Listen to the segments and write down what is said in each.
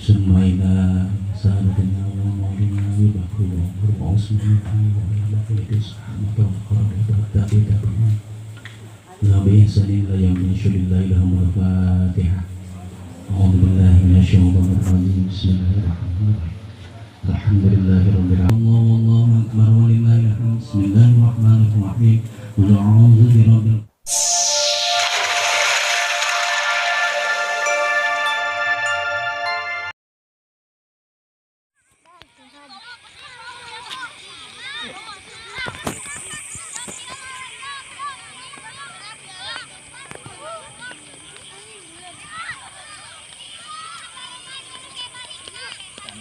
ثم إلى سادتنا ومولانا أبي بكر وعمر وعثمان وإلى بقية الصحابة والقرابة والتابعين لا بإحسان إلى يوم النشور. لله لهم الفاتحة. أعوذ بالله من الشيطان الرجيم. بسم الله الرحمن الرحيم. الحمد لله رب العالمين. الله أكبر ولله الحمد. بسم الله الرحمن الرحيم. قل أعوذ برب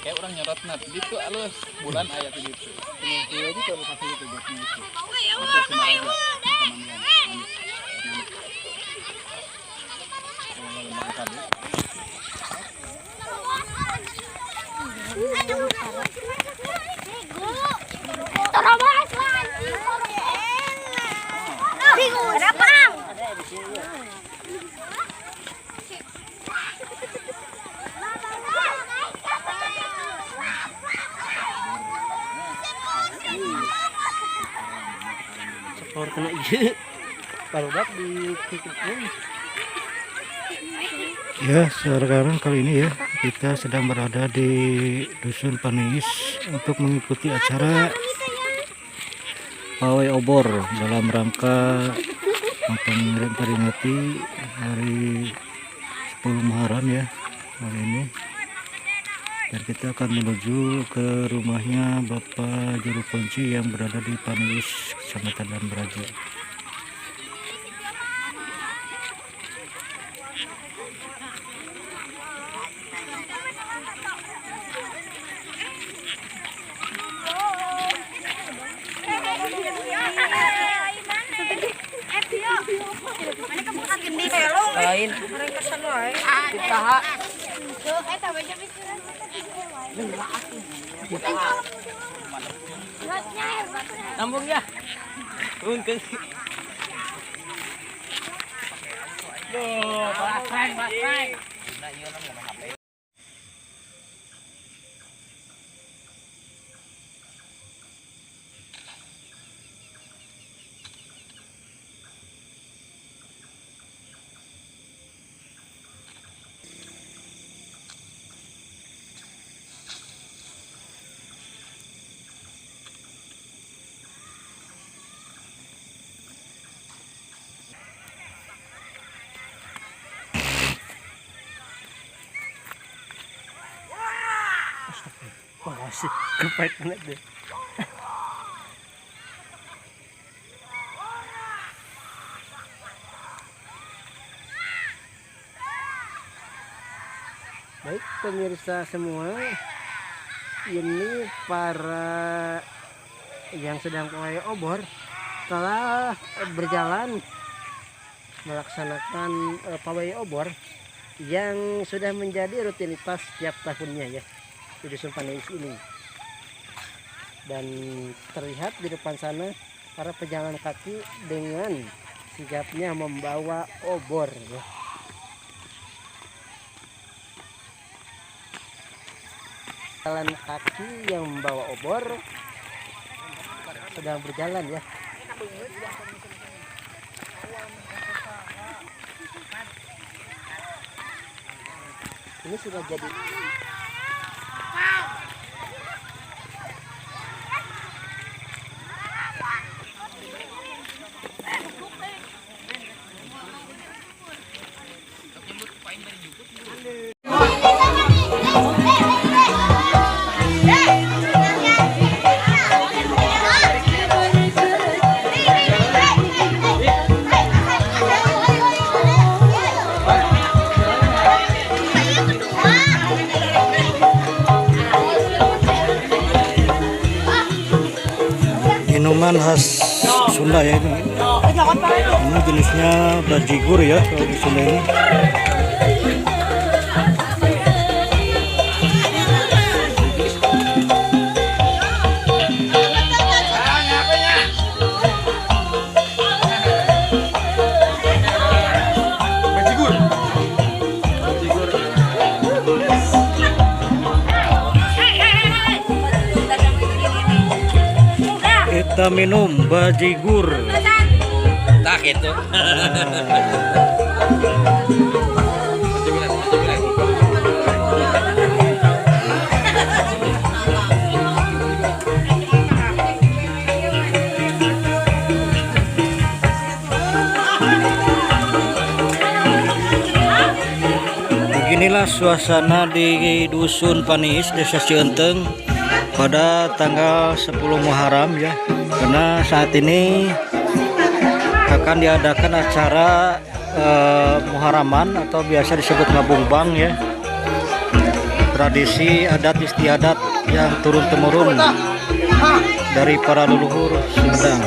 Kayak orang nyorot nat gitu alus bulan ayat gitu. Iya aja kalau kasih itu buat gitu. Kena iya barudak di titiknya. Ya, sekarang kali ini ya kita sedang berada di Dusun Paniis untuk mengikuti acara pawai obor dalam rangka memperingati hari 10 Muharram ya hari ini. Dan kita akan menuju ke rumahnya Bapak Juru Kunci yang berada di Paniis, Kecamatan Danberaja. Lain. Nambung ya. Untung. Duh, basreng, basreng. Wah, sih, kepait banget deh. Baik pemirsa semua, ini para yang sedang pawai obor telah berjalan melaksanakan pawai obor yang sudah menjadi rutinitas tiap tahunnya ya di Dusun Paniis ini. Dan terlihat di depan sana para pejalan kaki dengan sigapnya membawa obor ya. Jalan kaki yang membawa obor sedang berjalan ya. Ini sudah jadi. Minuman khas Sunda ya ini. Ini jenisnya bajigur ya kalau di Sunda ini. Bajigur. Bajigur. Kita minum bajigur. Tak itu. Beginilah suasana di Dusun Paniis, Desa Cieunteung pada tanggal 10 Muharram ya. Karena saat ini akan diadakan acara Muharraman atau biasa disebut ngabungbang ya. Tradisi adat istiadat yang turun temurun dari para leluhur Sumedang.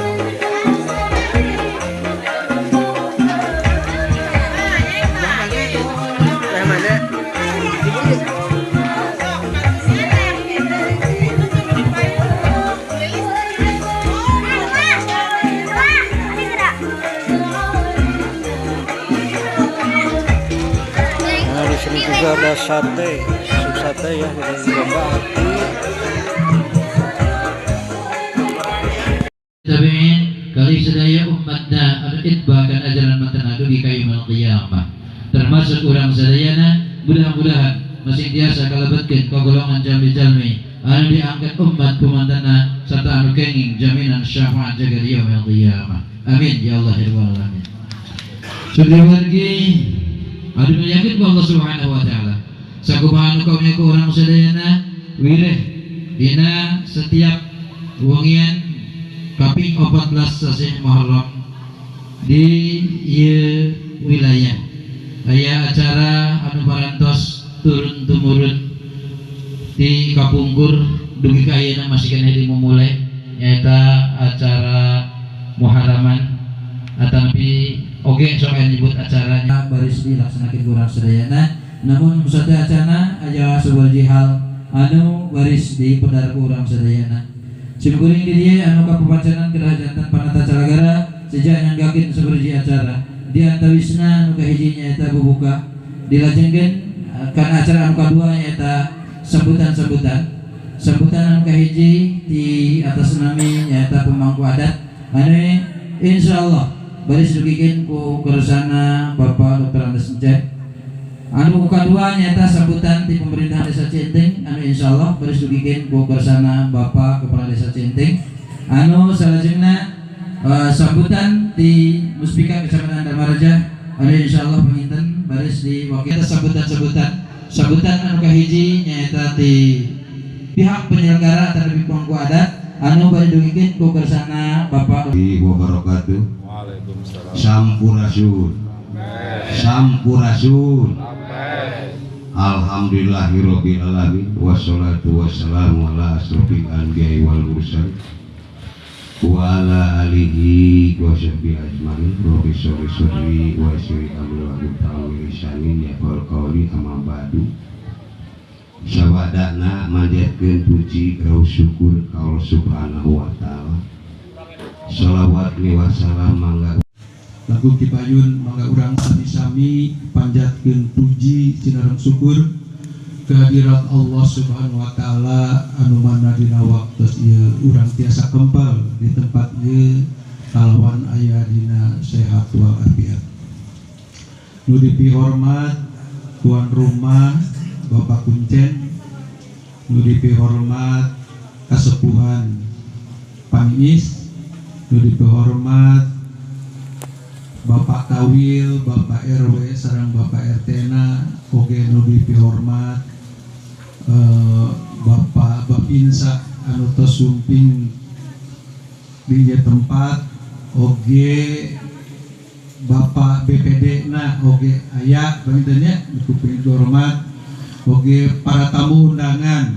Nah, di sini juga ada sate, sup sate ya, dari domba hati. Tabi'in kali sedaya umatna anu itbakan ajaran mantan dugi ka yaumil qiyamah. Termasuk urang sadayana, mudah-mudahan masih tiasa kalebetkeun ka golongan jalmi-jalmi anu diangkat umat ku mantana serta anu kenging jaminan syafaat jaga di yaumil qiyamah. Amin ya Allah ya rabbal alamin. Sudah wargi anu yakin ku Allah Subhanahu wa taala. Sakumaha anu kaumnya ku urang sadayana wireh dina setiap wengian kaping 14 sasih Muharram di ieu wilayah aya acara anu parantos turun tumurun di kapungkur dugi ka ayeuna masih keneh dimumule, nyaeta acara Muharraman atanapi oge sok aya nyebut acaranya baris dilaksanakeun ku urang sadayana. Namun sateuacanna aya sabaraha hal anu baris dipedar ku urang sadayana. Simkuring di dieu anu kapapancanan kedah janten panata calagara sejak nyanggakeun sabaraha acara. Di antawisna anu kahiji nyaeta bubuka, dilajengkeun kana acara anu kadua nyaeta sambutan-sambutan. Sambutan anu kahiji di atas nami nyaeta pemangku adat anu insyaallah baris dugikeun ku kersana Bapak Dr. Andes Encep. Anu kadua nyaeta sambutan di pemerintahan Desa Cieunteung anu insyaallah baris dugikeun ku kersana Bapak Kepala Desa Cieunteung. Anu salajengna sambutan di Muspika Kecamatan Darmaraja anu insyaallah panginten baris diwakil sambutan-sambutan. Sambutan anu kahiji nyaeta di pihak penyelenggara terlebih pemangku adat anu bari dugikeun ku kersana Bapak wabarakatuh. Waalaikumsalam. Sampurasun. Sampurasun. Alhamdulillahirabbil alamin wassalatu wassalamu ala asrofil anbiya'i wal mursalin wa ala alihi wa sahbihi ajmain. Rabbi sholli sholli wa yassir amri wa hlul lisani yafqahu qawli. Amma ba'du. Sawadana manjatkeun puji raos syukur ka Allah Subhanahu wa taala. Shalawat wa salam mangga lagu Kipayun mangga urang sami-sami panjatkeun puji sinareng syukur kehadirat Allah Subhanahu wa taala anu mana dina waktos ieu urang tiasa kempal di tempat ieu kalawan aya dina sehat walafiat. Nu dipihormat tuan rumah Bapak Kuncen, nu dipihormat kasepuhan Paniis, nu dipihormat Bapak Kawil, Bapak RW, sareng Bapak RT na, oge nu dipihormat Bapak Babinsa anu tos sumping di ieu tempat, oge Bapak BPD na oge aya panginten nya dipihormat, oge para tamu undangan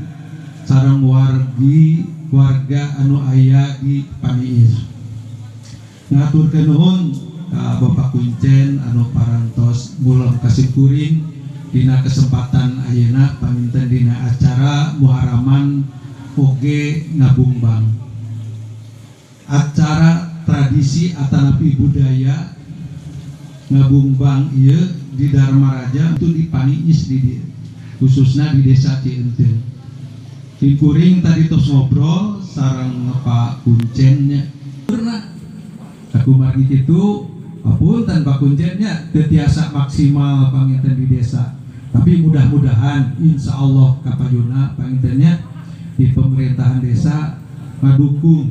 sareng wargi warga anu aya di Paniis. Ngaturkeun nuhun ka Bapak Kuncen anu parantos mulem kasih kuring dina kesempatan ayeuna panginten dina acara Muharraman oge ngabungbang. Acara tradisi atanapi budaya ngabungbang ieu di Darmaraja itu di Paniis di dieu, khususnya di Desa Cieunteung. Simkuring tadi tos ngobrol sareng Pak Kuncen nya. Pernah aku margi kitu, apunten Pak Kuncen nya, teu tiasa maksimal panginten di desa, tapi mudah-mudahan insya Allah kapayuna panginten nya di pemerintahan desa ngadukung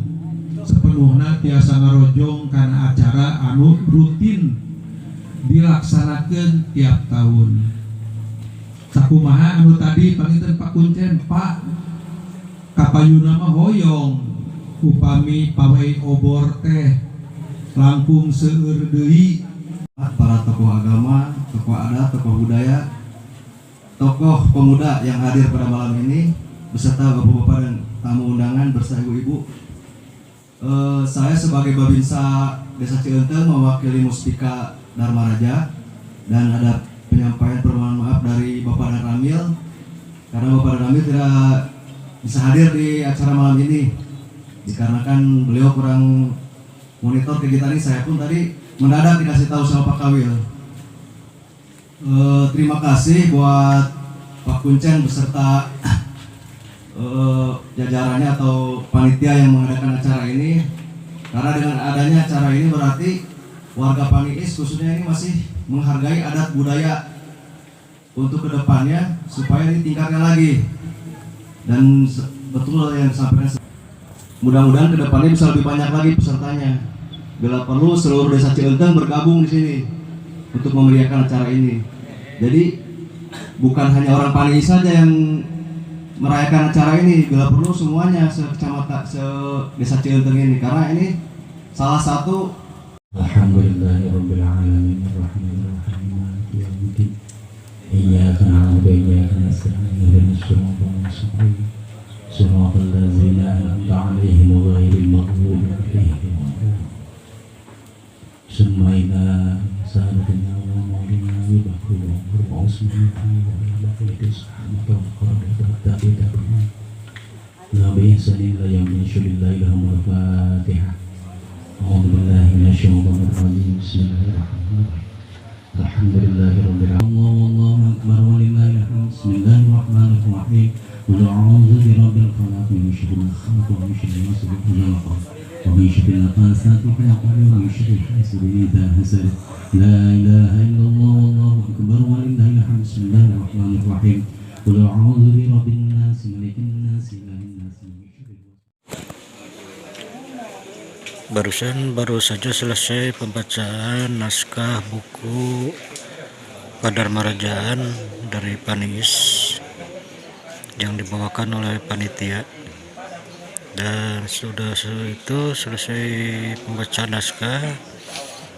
sepenuhnya, tiasa ngarojong karena acara anu rutin dilaksanakan tiap tahun. Sakumaha anu tadi panginten Pak Kuncen, Pak, kapayuna mah hoyong upami pawai obor teh langkung seueur deui. Para tokoh agama, tokoh adat, tokoh budaya, tokoh pemuda yang hadir pada malam ini, beserta bapak-bapak dan tamu undangan beserta ibu-ibu. Saya sebagai Babinsa Desa Cieunteung mewakili Muspika Dharma Raja dan ada penyampaian permohonan maaf dari Bapak Danramil karena Bapak Danramil tidak bisa hadir di acara malam ini dikarenakan beliau kurang monitor kegiatan ini. Saya pun tadi mendadak dikasih tahu sama Pak Kawil. Terima kasih buat Pak Kuncen beserta jajarannya atau panitia yang mengadakan acara ini, karena dengan adanya acara ini berarti warga Paniis khususnya ini masih menghargai adat budaya untuk kedepannya supaya ditingkatkan lagi. Dan betul yang disampaikan, mudah-mudahan kedepannya bisa lebih banyak lagi pesertanya, bila perlu seluruh Desa Cieunteung bergabung di sini untuk memeriahkan acara ini. Jadi bukan hanya orang Paniis saja yang merayakan acara ini, bila perlu semuanya sekecamatan, se Desa Cieunteung ini, karena ini salah satu الحمد لله رب العالمين الرحمن الرحيم مالك يوم الدين إياك نعبد وإياك نستعين اهدنا الصراط المستقيم صراط الذين أنعمت عليهم غير المغضوب عليهم ولا الضالين. ثم إذا سألك ومولنا بكر وعثمان وإلى بقية الصحابة والقرابة والتابعين بإحسان إلى يوم ينشر الله لهم. الفاتحة. أعوذ بالله من الشيطان الرجيم. بسم الله الرحمن الرحيم. الحمد لله رب العالمين. الله والله أكبر ولله الحمد. بسم الله الرحمن الرحيم. قل أعوذ برب الفلق من شر ما خلق ومن شر غاسق إذا وقب ومن شر النفاثات في العقد ومن شر حاسد إذا حسد. لا إله إلا الله والله أكبر ولله الحمد. بسم الله الرحمن الرحيم. قل أعوذ برب الناس ملك الناس إله الناس من شر Barusan baru saja selesai pembacaan naskah buku Kadarmarajaan dari Paniis yang dibawakan oleh panitia, dan sudah itu selesai pembacaan naskah,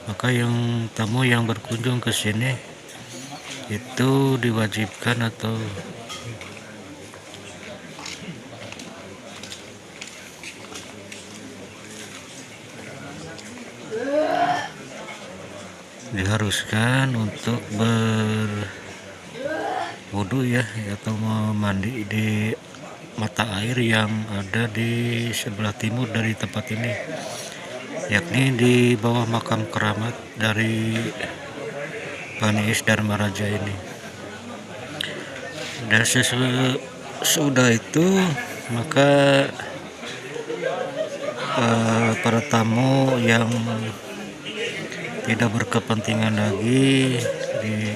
maka yang tamu yang berkunjung ke sini itu diwajibkan atau diharuskan untuk berwudu ya, atau mandi di mata air yang ada di sebelah timur dari tempat ini, yakni di bawah makam keramat dari Paniis Dharma Raja ini. Dan sesudah itu maka para tamu yang tidak berkepentingan lagi di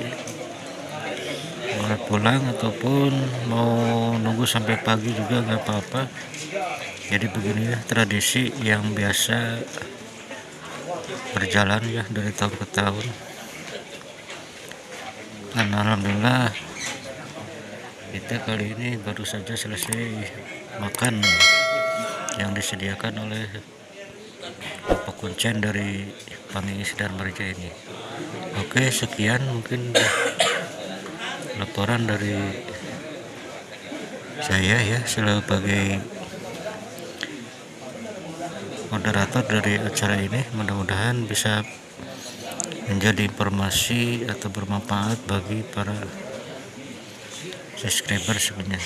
boleh pulang ataupun mau nunggu sampai pagi juga nggak apa-apa. Jadi begini ya tradisi yang biasa berjalan ya dari tahun ke tahun. Dan alhamdulillah kita kali ini baru saja selesai makan yang disediakan oleh Bapak Kuncen dari Paniis Dharma Raja ini. Oke, sekian mungkin laporan dari saya ya sebagai moderator dari acara ini. Mudah-mudahan bisa menjadi informasi atau bermanfaat bagi para subscriber semuanya.